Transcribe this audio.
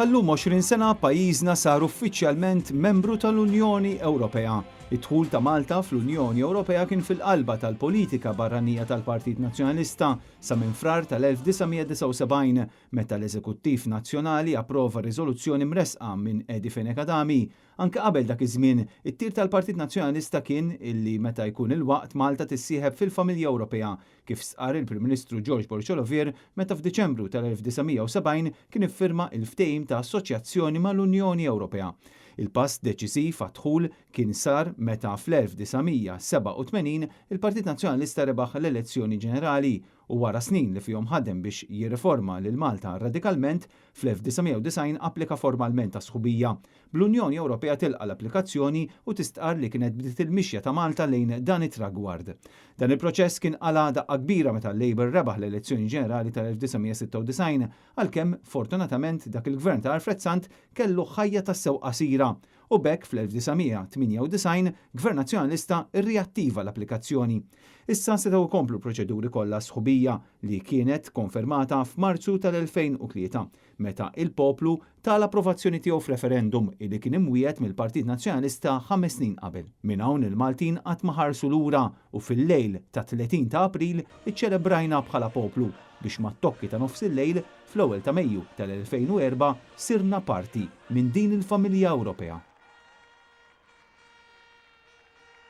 Bħal-lum 20 sena pajjiżna sar uffiċjalment membru tal-Unjoni Ewropea. Id-dħul ta' Malta fl-Unjoni Ewropea kien fil-qalba tal-politika barranija tal-Partit Nazzjonalista sa minn Frar tal-1979 meta l-Eżekuttiv Nazzjonali approva riżoluzzjoni mressqa minn Eddie Fenech Adami. Anke qabel dak iż-żmien, it-tir tal-Partit Nazzjonalista kien illi meta jkun il-waqt Malta tissieħeb fil-familja Ewropea, kif stqarr il-Prim Ministru George Borg Olivier meta f'Diċembru tal-1970 kien iffirma il-ftehim ta' assoċjazzjoni mal-Unjoni Ewropea. Il-pass deċiżiv għad-dħul kien sar meta fl-1987 il-Partit Nazzjonalista rebaħ l-elezzjoni ġenerali u wara snin li fihom ħadem biex jirriforma lil Malta radikalment, fl-1990 applika formalment għas-sħubija. Bl-Unjoni Ewropea tilqa' l-applikazzjoni u tistqarr li kienet bdiet il-mixja ta' Malta lejn dan it-tragward. Dan il-proċess kien qala' daqqa kbira meta l-Labour rebaħ l-elezzjoni ġenerali tal-1996, għalkemm fortunatament dak il-gvern ta' Alfred Sant kellu ħajja tassew qasira u b'hekk fl-1998 Gvern Nazzjonalista rriattiva l-applikazzjoni. Issa setgħu jkomplu l-proċeduri kollha għas-sħubija li kienet konfermata f'Marzu tal-2003 meta il-poplu ta l-approvazzjoni tiegħu f'referendum illi kien imwiegħed mill-Partit Nazzjonalista 5 snin qabel. Minn hawn il-Maltin qatt ma ħarsu lura u fil-lejl tat-30 ta' April iċċelebrajna bħala poplu biex mat-tokki ta' nofsillejl fl-ewwel ta' Mejju tal-2004 sirna parti minn din il-familja Ewropea.